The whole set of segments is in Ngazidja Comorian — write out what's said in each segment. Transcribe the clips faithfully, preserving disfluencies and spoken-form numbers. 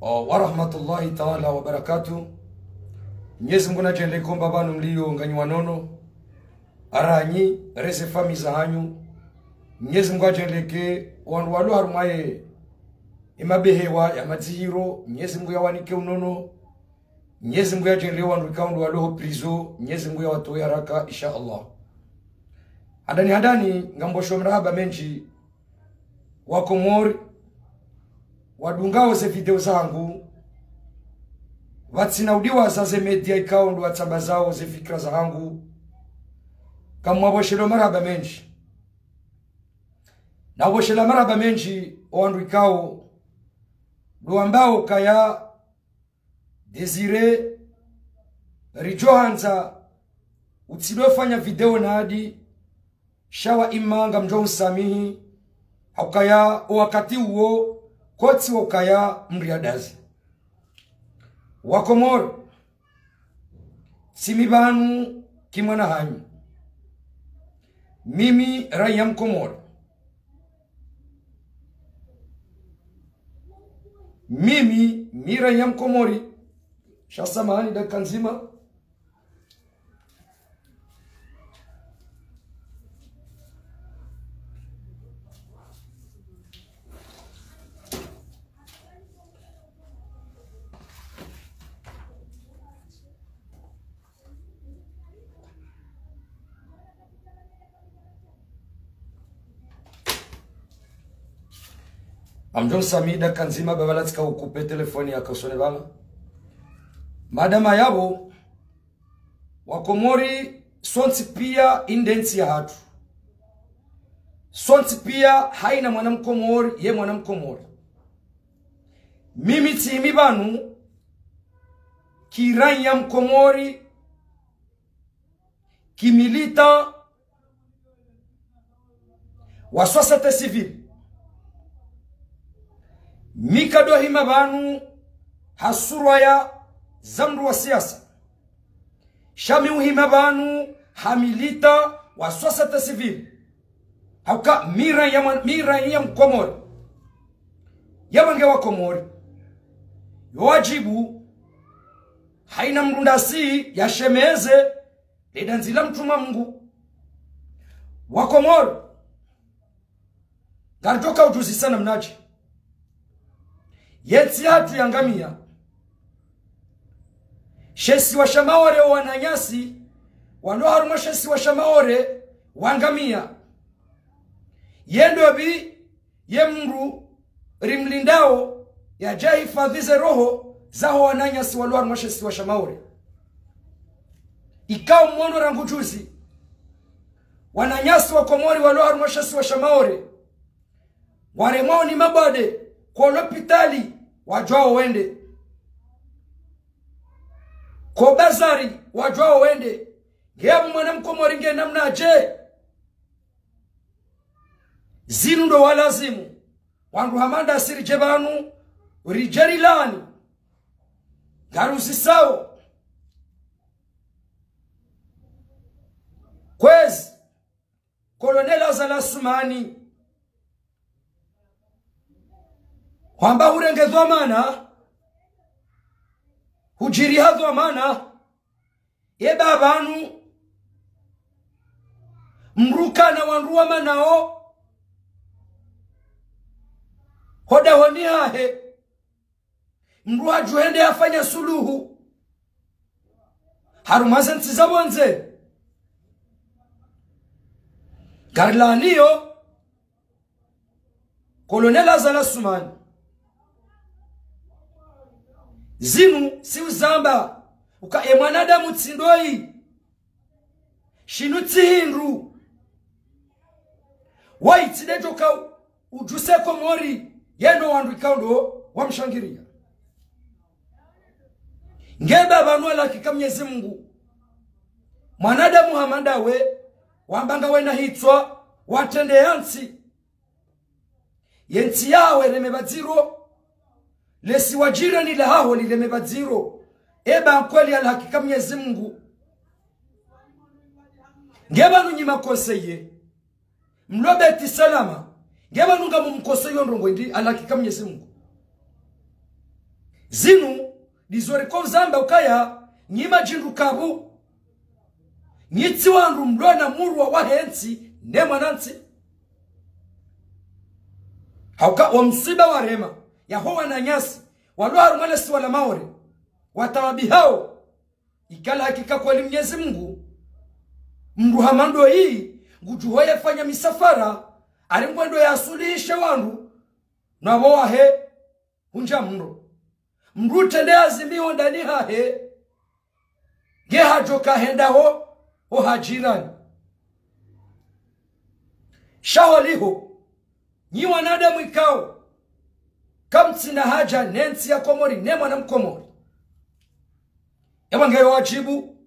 Wa rahmatullahi ta'ala wa barakatuh. Mnyezi Mungu nadjaanlie amba pvanu mlio nganyi wanono. Aranyi, reze famiyi zahanyu. Mnyezi Mungu adjaanlie eka wandru walo harumwa ye mabehewa ya madzihiro, Mnyezi Mungu yawanike unono. Mnyezi Mungu yadjaanlie wandru ikao ndo walo ho prison, Mnyezi Mungu yawatowe haraka, insha Allah. Handani handani, ngamwamboshao marahaba mendji Wakomori wadungao ze video zahangu, pvatsina udiwaza ze média ikao ndo watsambazao ze fikira zahangu. Ngamwamboshao marahaba mendji. Namboshao marahaba mendji owandru ikao ndo wambao ukaya Désiré, ridjo handza utsidjofanya video nadi, sha wa imma ngamdjo unisamihi, ha ukaya owakati uwo kotsi wa ukaya mriadazi. Wakomori, tsimi pvanu ki mwana hanyu. Mimi raiya Mkomori. Mimi, mi raiya Mkomori. Sha samahani dakika ndzima. Ngamdjo unisamihi dakika ndzima, ba pvala tsika ukupe telefoni yaka usone pvala. Madama yapvo, Wakomori, sontsi pia inde ntsi yahatru. Sontsi pia haina mwana Mkomori, ye mwana Mkomori. Mimi tsimi pvanu, ki raiya Mkomori, ki militant wa société civile. Mi kado hima pvanu ha surwa ya za mndru wa siasa. Sha mi uhima pvanu ha militant wa société civile. Ha uka mi raiya mwa-, mi raiya Mkomori. Yapvo nge Wakomori, yo wadjibu haina mndru ndasi yashemeze le dandzi la mtrumwa Mungu. Wakomori, ngaridjoka udjuzisa namnadje ye ntsi yahatru yangamia. She isiwa sha Maore, owananyasi walo harumwa she isiwa sha Maore wangamia. Ye ndopvi ye mndru rimlindao yadje yahifadhwi ze roho zaho wananyasi walo harumwa she isiwa sha Maore? Ikao mwono rangu juzi, wananyasi Wakomori walo harumwa she isiwa sha Maore, waremwao ni mabade, ko lopitali wadjuwao wende, ko bazari wadjuwao wende. Nge yapvo mwana Mkomori nge namnadje? Zinu ndo walazimu wandru hama ndasi ridje pvanu, ridje rilani. Ngaruzisao. Kwezi, Colonel Azali Assoumani, hwamba hurenge dhwamana, hudjiriha dhwamana, ye ba pvanu mndru kana wandru wamanao ho dahoni hahe, mndru hadjuhende yafanya suluhu harumwa ze ntsi za pvondze. Ngarilaniyo Colonel Azali Assoumani. Zinu si uzamba uka e mwanadamu tsi ndoyi. Shinu tsi hindru. Wayi tsi ndedjo ka udjuse Komori, yeno wandru ikao ndo wamshangiria. Nge ba pvanu alakika Mnyezi Mungu, mwanadamu hama ndawe, wamba ngawena hitswa, watrende yantsi. Ye ntsi yawe reme pvadziro, lesiwa jirani lahaho lireme pvadziro. E ba kweli alakika Mnyezi Mungu. Nge pvanu nyi makonseye mlo Beti Salama, nge pvanu ngamumkonseye ndrongo hindri alakika Mnyezi Mungu? Zinu ndizo riko uzamba ukaya nyi madjindru kavu, nyi tsi wandru mlona murwa wahe ntsi ne mwanantsi. Hauka wo mswiba warema, yaho wananyasi, walo harumwa le siwa la Maore, watawabihao. Ikala hakika kweli Mnyezi Mungu, mndru hama ndo yi, ngudjuho yefanya misafara, ari ngwendo yasuluhishe wandru, na wo wahe hundja mndro. Mndru utrende azimi ho ndani hahe, nge hadjoka henda ho, ho hadjirani. Sha holiho, nyi wanadamu ikao, kamtsina haja ne ntsi ya Komori, ne mwana Mkomori. Ewa ngeyo wadjibu,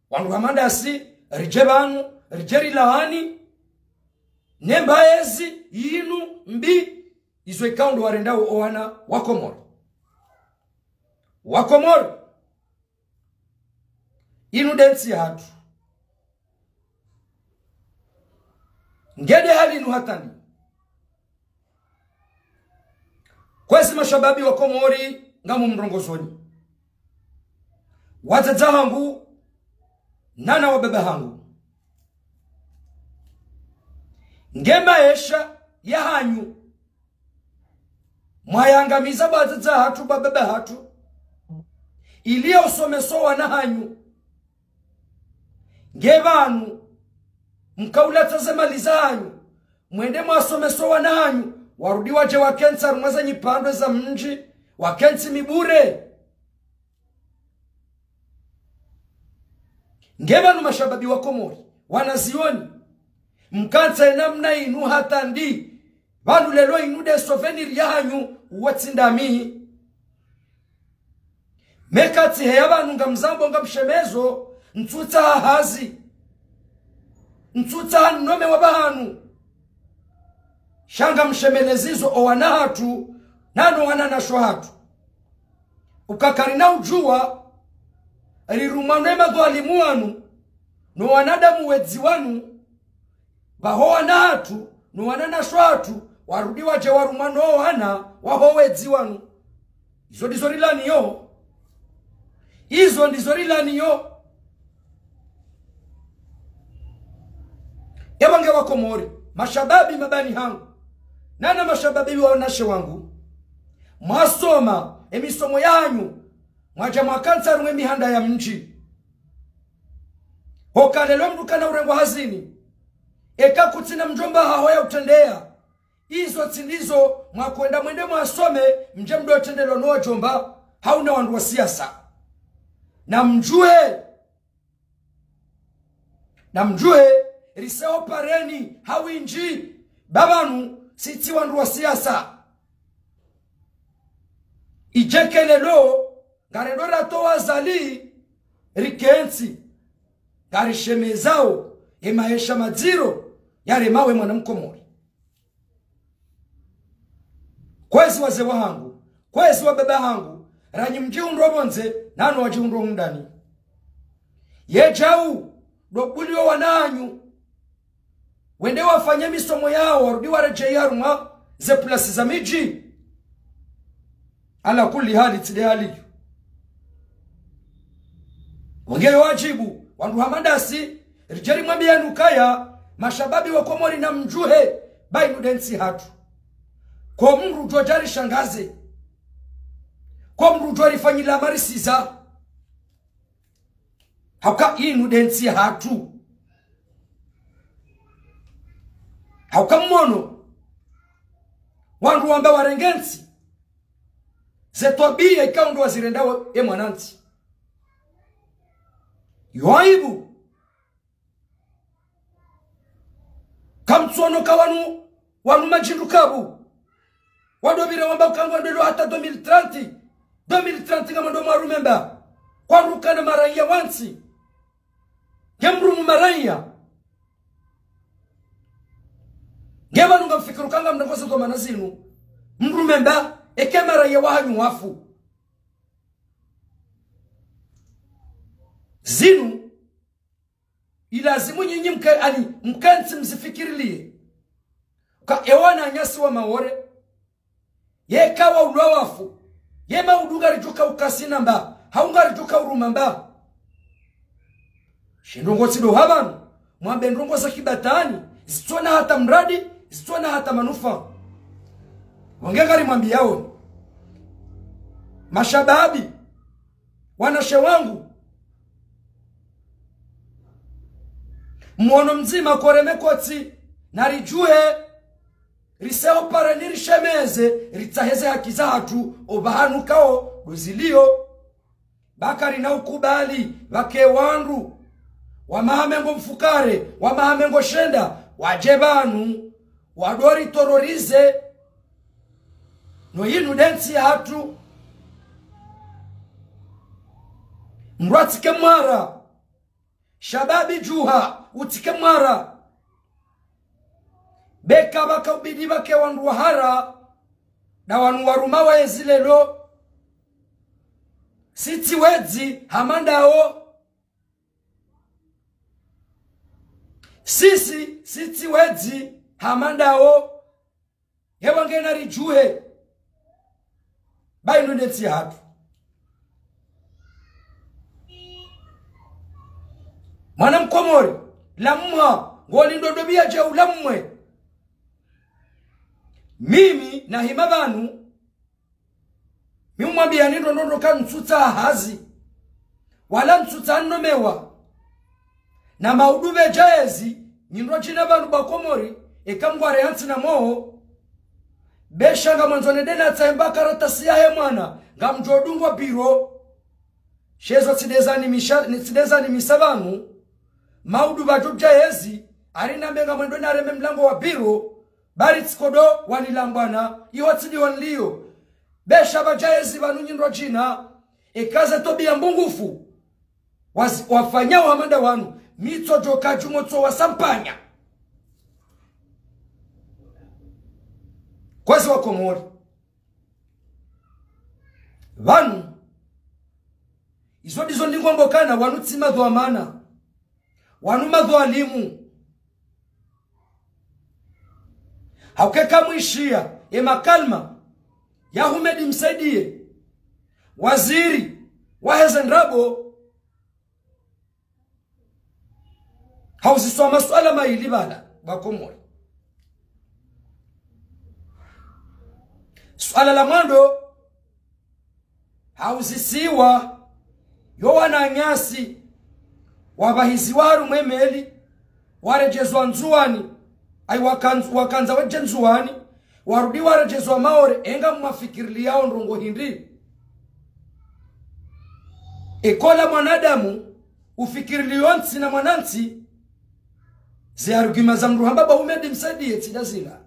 wandru hama ndasi, ridje pvanu, ridje rilawani, ne mbayezi yinu mbi, izo ikao ndo warendao o wana wa Komori. Wa Komori, inu nde ntsi yahatru. Nge nde hali inu hata ndi. Kwezi mashababi wa Komori ngam mrongozoni. Wadzadze hangu, nana wababa hangu. Nge maesha yahanyu, mwayangamiza wadzadze hatru, wababa hatru, ili ya usomeso wana hanyu. Nge pvanu, mkaulatsa ze mali zahanyu, mwende mwasomeso wana hanyu, warudi wadje wakentsi harumwa ze nyipandwe za mdji, wakentsi mibure. Nge pvanu mashababi wa Komori, wanazioni, mkantsa ye namna inu hata ndi, pvanu lelo inu nde souvenir yahanyu, uwo tsi ndami. Meka tsi heya pvanu ngamzambo ngamshemezo, ntsutsaha hazi. Ntsutsaha nome wa pvahanu. Sha ngamshemelezizo o wana hatru, nano wananyasho hatru. Uka karina udjuwa, rirumwa ne madhwalimu wanu, no wanadamu wedzi wanu, pvaho wana hatru, no wananyasho hatru, warudi wadje warumwa no wana waho wedzi wanu. Izo ndizo rilaniyo. Izo ndizo rilaniyo. Ewa nge wa Komori, mashababi mabani hangu, nana mashababi wananyashe wangu, mwasoma emisomo yanyu, mwadja mwakantsi harumwa emihanda ya mdji. Hoka lelo mndru kana urengwa hazini, eka kutsina mdjomba haho ya utrendeya, izo tsi ndizo mwakwenda mwende mwasome, mdje mdo trendelwa no wadjomba, hau na wandru wa siasa. Na mdjuhe, na mdjuhe, rise opareni ha windji, pvapvanu, si tsi wandru wa siasa. Idje ke lelo, ngarendo ratowa zali, rikentsi, ngarishemezao, emaesha madziro, yaremawo e mwana Mkomori. Kwezi wazee wahangu, kwezi wababa hangu, ranyi mdjihundro pvondze, nano wadjihundro hundani. Ye djau, ndo buliyo wananyu, wende wafanye misomo yawo, warudi waredjeyi harumwa ze plasi za midji. Ala kulli hali, tsi nde hali iyo. Wo ngeyo wadjibu, wandru hama ndasi, ridje rimwambiyeni ukaya, mashababi wa Komori na mdjuhe, ba inu nde ntsi hatru. Ko mndru udjo dja rishangaze. Ko mndru udjo rifanyila marisiza. Hauka inu nde ntsi hatru. Hauka mmono, wandru wamba warenge ntsi, ze twabiya ikao ndo wazirendao e mwanantsi. Yo aibu. Kamtsuono ka wanu, wanu madjindru kavu, wandopvira wamba uka ngwendelo hata deux mille trente. Deux mille trente ngamwendo mwarume mba, kwarukana maraiya wantsi. Nge mrumu maraiya. Nge pvanu ngamfikiri uka ngamnangozo dhwamana zinu, mrume mba, eka maraiya wahanyu wafu. Zinu, ilazimu nyinyi mke-, ani, mkentsi mzifikiriliye. Ka ewananyasi wa Maore, yeka waulwa wafu, Ye maudu ngaridjo ka ukasi namba, hau ngaridjo ka uruma mba. She ndrongo tsi ndo hapvanu, mwambe ndrongo za kibatwani, zitsona hata muradi, zitsona hata manufaa. Wange ngarimwambiyaoni. Mashababi, wanashe wangu, mwono mdzima koreme kotsi, naridjuhe, riseho pare ni rishemeze, ritsahe ze haki zahatru, opvahanu kao, ndo ziliyo. Ba karina ukubali, pvwake wandru, wa maha mengo mfukare, wa maha mengo shenda, wadje pvanu, wadori tororize, no yinu nde ntsi yahatru. Mdru atsike mwara, shababi djuha, utsike mwara. Beka pvaka ubidi pvwake wandru wahara, nda wanu waruma wa ezi lelo. Sitsi wedzi hama ndawo. Sisi, sitsi wedzi hama ndawo. He wange naridjuhe. Ba inu nde ntsi yahatru. Mwana mkomori, lamwa, ngoli ndo dobiya dje ulamwe. Mimi, nahima pvanu, mi umwambiyani ndo ndo ndo ka ntsutsaha hazi. Wala ntsutsaha nomewa. Na maudu pvedja yezi, nyi ndo djina pvanu ba Komori, eka mgware hantsi na moho. Be sha ngamwandzo nende natsahe mba karatasi yahe mwana, ngamdjo dungwa biro. She zo tsi nde zanimisha, ni tsi nde zanimisa pvanu, maudu pvadjo dja yezi, ari nambe ngamwendo nareme mlango wa biro, bari tsikodo wanilambwana, iho tsi ndiho niliyo. Be sha pvadja yezi pvanu nyi ndo djina, eka ze tobiya mbungufu, wazi-, wafanyao hama nda wanu, mi tsodjo ka djumwa tso wasampanya. Kwezi wa Komori. Pvanu, izo ndizo ndingo mbokana, wanu tsi madhwamana, wanu madhwalimu. Hauka eka mwishiya ye makalima ya Houmed Msaidie, waziri wa heze ndrabo, hauziswa masuala mayili pvala, ba Komori. Suala la mwando, hauzisiwa yo wananyasi wapvahiziwa harumwa emeli, waredjezwa Ndzuwani, ayi, wakandz-, wakandza wedje Ndzuwani, warudi waredjezwa Maore, enga mwafikiriliyawo ndrongo hindri? Ekola mwanadamu, ufikiriliyo ntsi na mwanantsi, ze arguments za mdru hamba ba Houmed Msaidie tsi nda zila.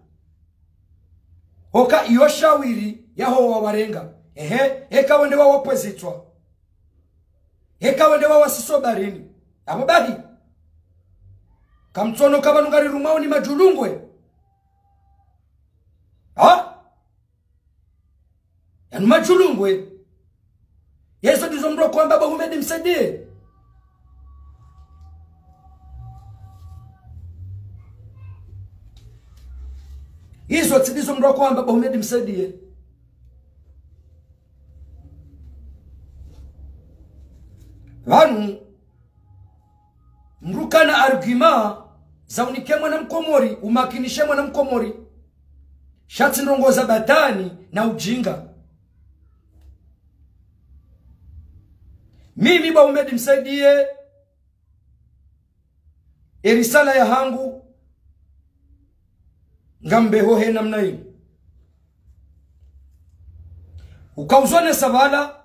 Hoka iyo shawiri yaho wawarenga. Ehe, eka wende wawapvwezitswa. Eka wende wawasiso baharini. Apvo bahi. Kamtsono ka pvanu ngarirumwao ni madjulungwe. Ha? Yanu madjulungwe. Yezo ndizo mdru wa kuhamba ba Houmed Msaidie. Izo tsi ndizo mdru wa kuhamba ba Houmed Msaidie. Pvanu, mdru kana arguments za unike mwana Mkomori, umakinishe mwana Mkomori. Sha tsi ndrongo za batwani na ujinga. Mimi ba Houmed Msaidie, e risala yahangu, ngambeho he namna inu. Uka uzonesa pvala,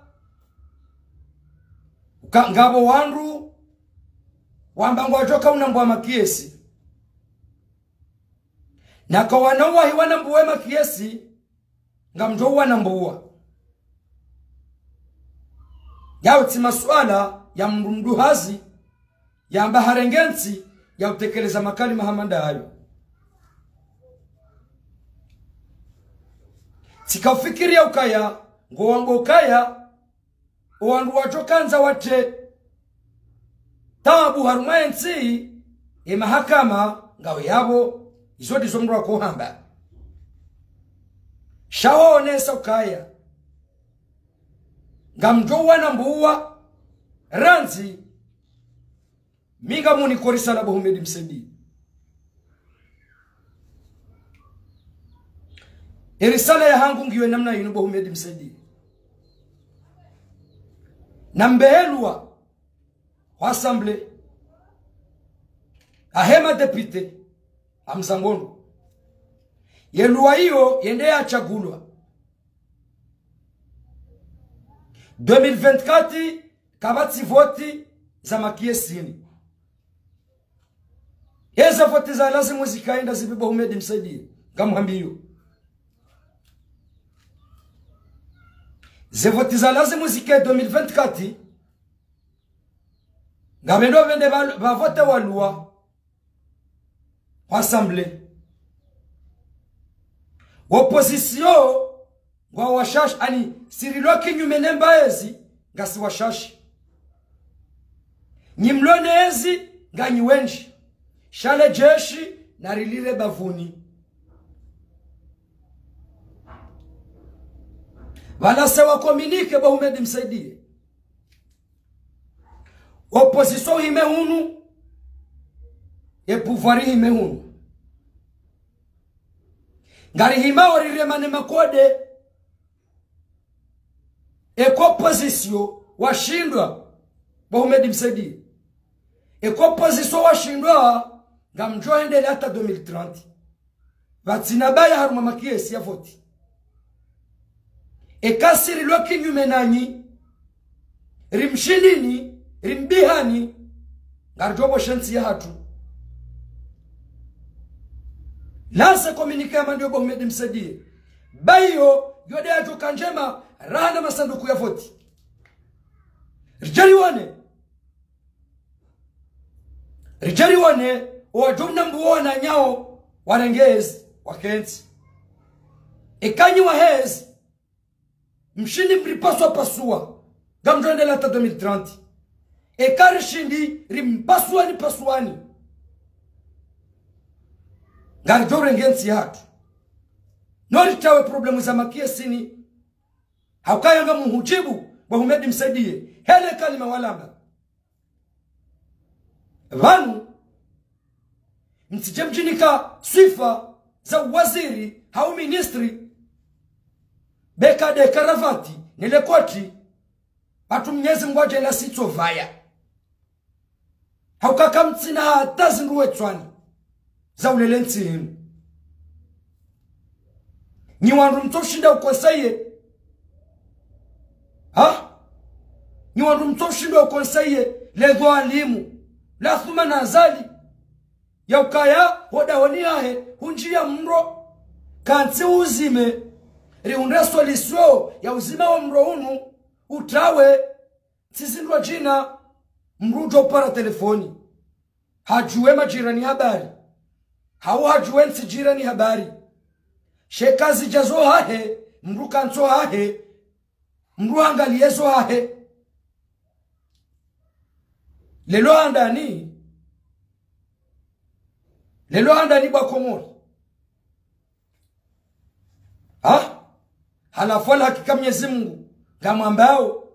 uka ngapvo wandru wamba ngwadjo ka unambuwa makesi. Na ka wana uwahi wanambuwe makesi, ngamdjo uwanambuwa. Yawo tsi masuala ya mdru mdru hazi, yamba harenge ntsi, ya utekeleza makalima hama ndayo. Tsika ufikiriya ukaya, ngo wambo ukaya, owandru wadjo kandza watre taabu harumwa entsi, e mahakama ngawe yapvo, izo ndizo mdru wa kuhamba. Sha ho onesa ukaya, Ngamdjo wana mbuwa randzi, mi ngamunikorisa na bo Houmed Msaidie. Ye risala yahangu ngiyo namna yinu bo Houmed Msaidie. Nambe ye loi ho assemblée, yahe madéputé, ha mzangondo. Ye loi iyo yende yatsungulwa. Deux mille vingt-quatre, kapvatsi voti za Macky Sall. Eze voti za lazimu zikaenda zipvi bo Houmed Msaidie, ngamhambiyo. Ze voti za lazimu zike deux mille vingt-quatre, ngapvendo pvende pva, pvavotewa loi ho assemblée. Opposition ngwao washashi, ani, si rilo kinyume ne mba ezi, ngasi washashi. Nyi mlo ne ezi, nganyi wendji. Sha le jeshi, narilire bavuni. Pvala se wa communiqué bo Houmed Msaidie. Opposition hime hunu, ye pouvoir hime hunu. Ngarihimao riremane makode. Eka opposition washindwa, bo Houmed Msaidie. Eka opposition washindwa, ngamdjo endelea hata deux mille trente. Pvatsina baya harumwa makesi ya voti. Eka si rilo kinyume nanyi, rimshindini, rimbihani, ngaridjo bosha ntsi yahatru. Lancé communiqué ya mandiyo bo Houmed Msaidie. Bayo, yo nde yadjo ka ndjema, rahana masanduku ya voti. Ridjeri wane. Ridjeri wane, owadjo mnambuwa wananyawo, warenge ezi, wakentsi. Eka nyi wahe ezi, mshindi mripasua pasua, ngamdjo endelea hata deux mille trente. Eka rishindi, rimpasuani pasuani. Ngaridjo renge ntsi yahatru. No ritawe problème za makesini. Haukaya ngamhudjibu, bo Houmed Msaidie, hele kalima walamba. Pvanu, mtsidje mdjinika swifa za uwaziri, hau ministri, beka nde karavati, ne le koti, pvatsu Mnyezi Mngu adje lasi tsovaya. Hauka kamtsina hata zindru wetswani za ulele ntsi yinu. Nyi wandru mtsoshinda ukonseye. Ha? Nyi wandru mtsoshinda ukonseye le dhwalimu la Athumani Azali. Yaukaya, hodahoni hahe, hundjiya mro. Kantsi uzime, rihundre solution ya uzima wa mro unu, utrawe, tsi zindru djina, mdru udjo para telefoni. Hadjuwe majirani habari. Hau hadjuwe ntsi jirani habari. She kazidja zo hahe, mdru kantso hahe, mdru hangaliye zo hahe. Leo handani, leo handani bo Wakomori. Ha? Halafu wala hakika Mnyezi Mngu, ngamwambao,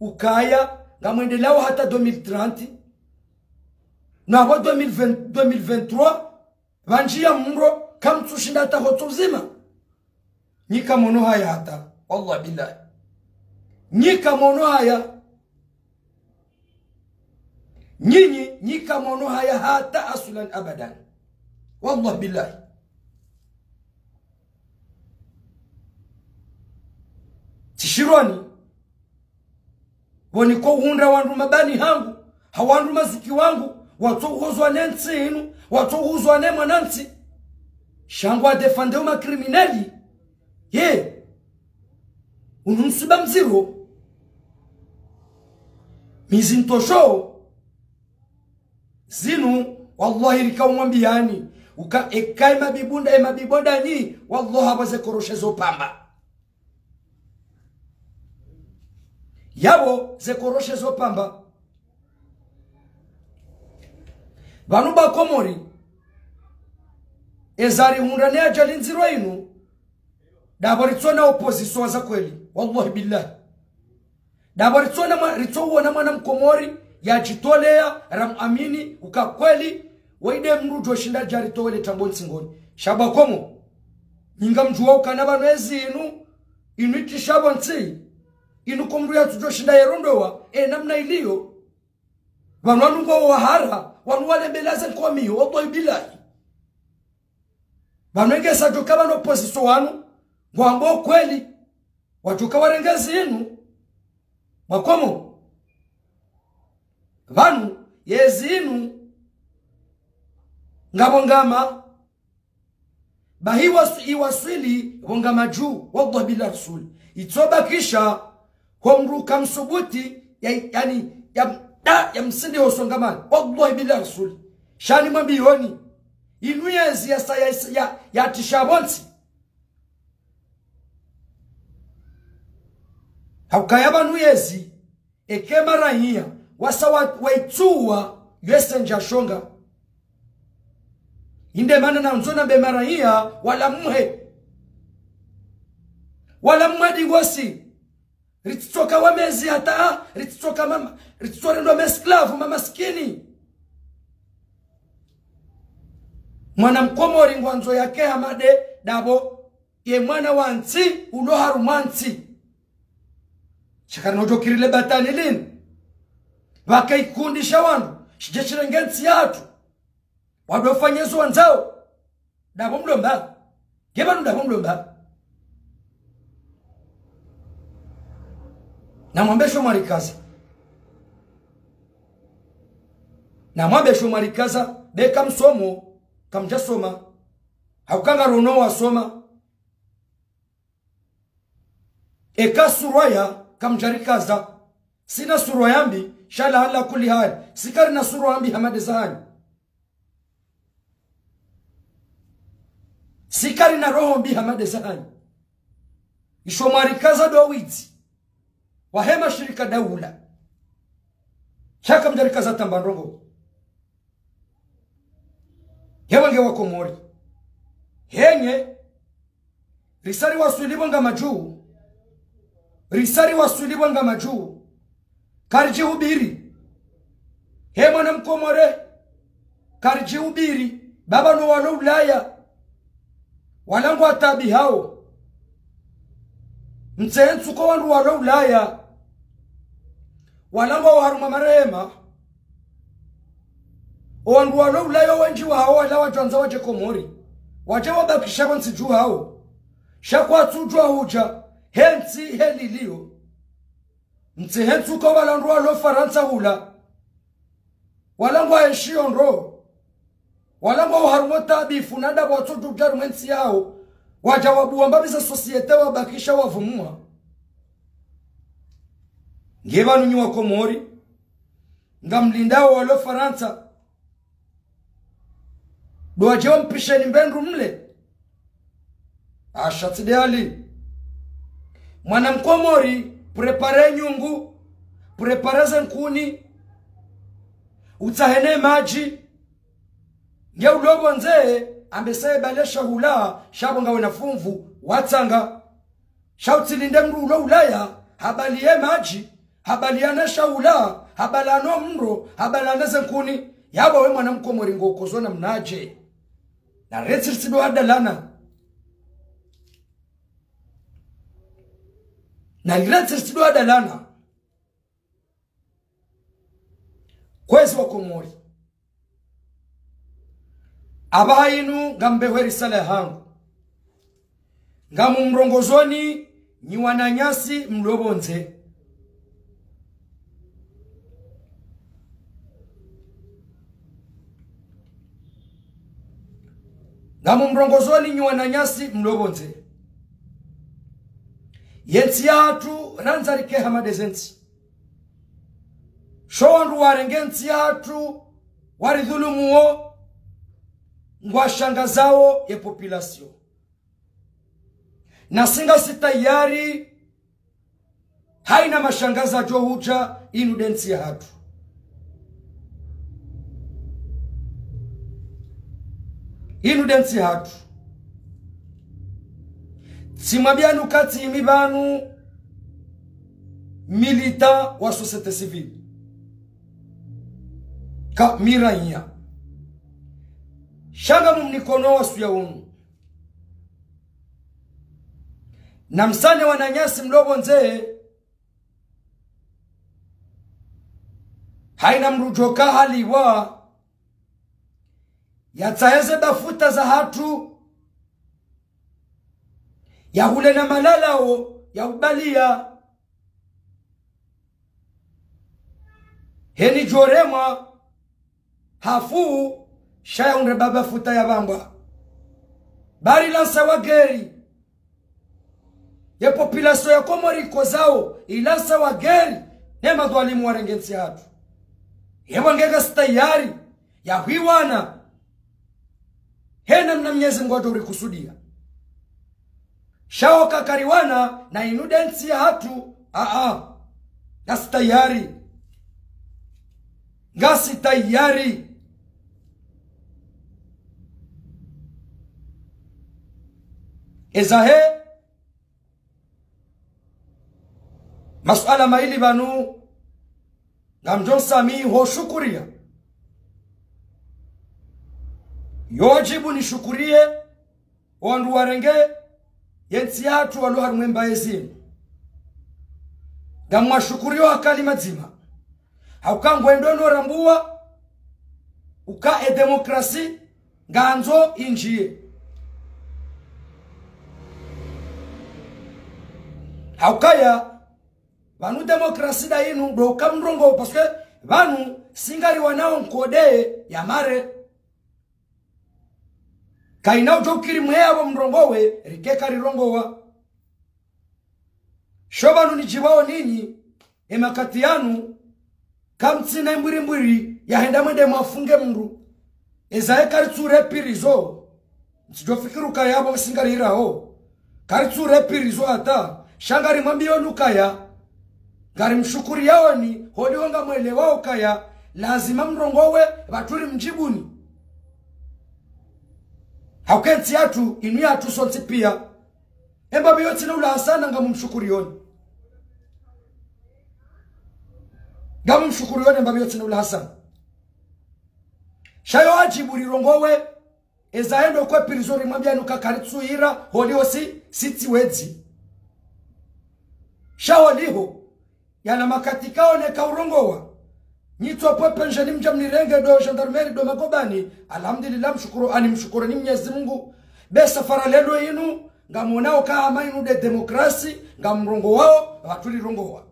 ukaya, ngamwendelao hata deux mille trente, na hapvo deux mille vingt, deux mille vingt-trois, pvandjiya mro, kamtsushinda hata hutsu uzima. Nyi kamono haya hata, wallah billah. Nyi kamono haya. Nyinyi, nyi kamono haya hata aslan abadan. Wallah billah. Tsishirwani, pvo niko hundra wandru mabani hangu, ha wandru mazuki wangu, watso uhozwa ne ntsi yinu, watso uhozwa ne mwanantsi. Sha ngwa défendre uma criminel. Ye. Unu msiba mdziro. Mi zintosho. Zinu, wallahi rika umwambiyani. Uka eka ye mabibunda, ye mabibunda nyi, wallahi hapvo ze koroshe zo pamba. Yapvo ze koroshe zo pamba. Pvanu bo Wakomori, eza rihundra ne ajali ndziro yinu, ndapvo ritsona opposition za kweli. Wallahi billah. Ndapvo ritsona mwa-, ritsowona mwana mkomori yadjitolea, ramuamini, uka kweli, waye nde mndru djoshinda djaritowele tambo ntsingoni. Sha bo wakomori, nyi ngamdjuwa ukana pvanu ezi inu, inu itisha pvo ntsi, inu ko mndru yatsudjoshinda yerondowa, e namna iliyo. Pvanu wanu ngwao wahara, wanu walembelaze nkomiyo, wallahi billahi. Pvanu engesa djoka pvanu opposition wanu, ngwambo kweli, wadjoka warenge ezi inu. Bo wakomori. Pvanu, yezi inu, ngapvo ngama, bahi iwas-, iwaswili pvo ngama dju, wallahi billahi rasuli. Itsobakisha, ho mndru kamsubuti, ya, yaani, ya, da, ya msindi ho songamani, wallahi billahi rasuli. Sha nimwambiyoni, inu yezi yasa ya, ya, yatisha pvo ntsi. Haukaya pvanu yezi, eka maraya, wasa wa, waitsuwa, yese ndja shonga. Inde mana nandzo nambe maraya, wala mhe. Wala mhe digosi. Ritsitsoka wamezi hata, ritsitsoka mama, ritsitsorendwa ma esclave, mamasikini. Mwana mkomori ngwandzo yake hama nde, ndapvo, ye mwana wa ntsi, ulo harumwa ntsi. Sha karina udjo kirile batani lini. Pvake ikundi sha wandru, shidje shirenge ntsi yahatru. Wandru wafanye zo wandzao. Ndapvo mlomba. Nge pvanu ndapvo mlomba. Namwambe sho mwarikaza. Namwambe sho mwarikaza. Be kamsomo, kamdjasoma. Hauka ngarono wasoma. Eka surwa ya, kamdjarikaza. Sina surwa ya mbi, sha la ala kulli hali. Si karina surwa ya mbi hama nde zahanyu. Si karina roho mbi hama nde zahanyu. Isho mwarikaza ndo widzi. Wahe mashirika daula. Sha kamdjarikaza tamba ndrongo. Hewe nge wakomori. Henye, risa riwaswili pvo ngama dju. Risa riwaswili pvo ngama dju. Karidjihubiri. He mwana mkomori. Karidjihubiri. Baba no walo Ulaya. Wala ngwataabihao. Mtsehe ntsuko wandru walo Ulaya. Wala ngwao harumwa marehema. O wandru walo Ulaya wendji wahawo wala wadjwandza wadje Komori. Wadje wabakisha pvo ntsi dju hawo. Sha kwatsudjuwa hudja, he ntsi he liliyo. Mtsehe ntsuko wala wandru walo Farantsa hula. Wala ngwaenshiyo ndro. Wala ngwao harumwa taabifu, na ndapvo watsodjo udja harumwa entsi yawo. Wadja wabuwa mbapvi za société wabakisha wavumwa. Nge pvanu nyi wakomori. Ngamlindao walo Farantsa. Ndo wadje wampisheni mbe ndru mle. Asha tsi nde hali. Mwana mkomori, préparé nyungu, préparé ze nkuni, utsahe ne madji. Nge ulo pvondze, ambe saye bale shahula, sha pvo ngawe na fumvu, watsanga. Sha utsilinde mndru ulo Ulaya, habaliye madji, habaliya ne shahula, habaliya no mndro, habaliya ne ze nkuni. Yapvo we mwana mkomori ngo ukozo namnadje. Na retsi ritsi ndo adalana. Na retsi ritsi ndo adalana. Kwezi wakomori. Apvaha inu ngambehwe risala yahangu. Ngamumrongozoni nyi wananyasi mlo pvondze. Ngamumrongozoni nyi wananyasi mlo pvondze. Yentsi yahatru randza rike hama nde zentsi. Sho wandru warenge ntsi yahatru, waridhulumuo, ngwashangazao ye population. Nasi ngasi tayari, haina mashangaza djo hudja, inu nde ntsi yahatru. Inu nde ntsi yahatru. Tsimwambiani ukati imi pvanu, militant wa société civile. Ka mi raiya. Sha ngamumnikono wasuya unu. Namsane wananyasi mlo pvondze. Haina mdru djoka haliwa. Yatsahe ze bafuta zahatru. Yahule na malalao, ya ubaliya. Heni djoremwa, hafu, sha yahundre bafuta ya pvambwa. Bari lansa wa guerre. Ye population ya Komori ikozao, ilansa wa guerre, ne madhwalimu warenge ntsi yahatru. Ye pvo nge ngasi tayari, ya hwiwana. Hena mna Mnyezi Mungu wadjo urikusudia. Sha wo kakariwana na inu nde ntsi yahatru, aa. Ngasi tayari. Ngasi tayari. Ezahe, masuala mayili pvanu, ngamdjo nsamihi ho shukuriya. Yo wadjibu nishukuriye, wandru warenge, ye ntsi yahatru walo harumwa embaye zinu. Ngamwashukuriyo ha kalima dzima. Hauka ngwendo no rambuwa, uka e démocratie, ngandzo indjiye. Haukaya, pvanu démocratie nda inu, ndo uka mrongowe, parce que pvanu, si ngariwanao nkode ya mare. Kaina udjo ukiri mwe yapvo mrongowe, rike karirongowa. Sho pvanu nidjiwao ninyi, emakati yanu, kamtsina mbwirimbwiri, yahenda mwende mwafunge mndru. Ezahe karitsu re prison. Ntsidjo fikiri ukaya yapvo si ngaririrawo. Karitsu re prison hata, sha ngarimwambiyoni ukaya. Ngarimshukuriyaoni, holiho ngamwelewao ukaya, lazima mrongowe, pvatsu ri mdjibuni. Hauka entsi yahatru, inu yahatru sontsi piya. Embapvi yotsina ulahasana ngamumshukuriyoni. Ngamumshukuriyoni embapvi yotsina ulahasana. Sha yo wadjibu rirongowe, ezahe ndo kwe prison rimwambiyani uka karitsu ira, holiho si, si tsi wedzi. Sha holiho, yana makati kaoneka urongowa. Nyi tsopvo pvenjeni mdja mnirenge ndo gendarmerie ndo magobani. Alhamdulillah, mshukuru, ani mshukuru ni Mnyezi Mungu. Be safara lelo inu, ngamwonao ka hama inu nde démocratie, ngamrongowao, pvatsu rirongowa.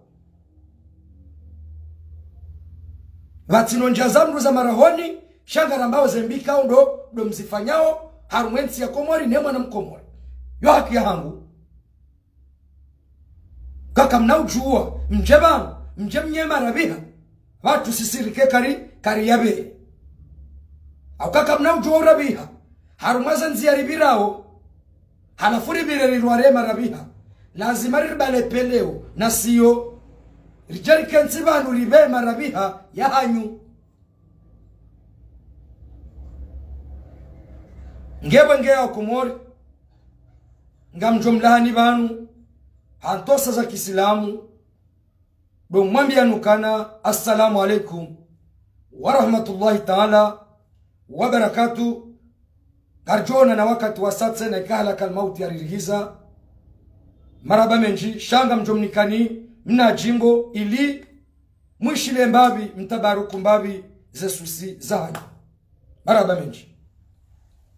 Pvatsina ndja za mndru za marahoni, sha ngarambao ze mbi kao ndo, ndo mzifanyao, harumwa entsi ya Komori, ne mwana Mkomori. Yo haki yahangu. Kaka mna udjuwa, mdje pvanu, mdje mnye marapviha. Pvatsu sisi rike kari, kari yapve. Hauka kamna udjuwa urapviha. Harumwa ze ndziya ripvirao. Halafu ripvire rirware marapviha. Lazima ribale peleo, na siyo. Ridje rikentsi pvanu ripve marapviha, yahanyu. Nge pvo nge ya Komori. Ngamdjo mlahani pvanu. Ha ntrosa za kiislamu. Ndo mwambiyani ukana, assalamu alaikum wa rahmatullahi taala wa barakatuh. Ngaridjo onana wakati wasaya tsena ika halakal mauti yaririhiza. Marahaba mendji, sha ngamdjo mnikani, mna djimbo ili mwishiliye mbapvi, mtabaruku mbapvi, ze soucis zahanyu. Marahaba mendji.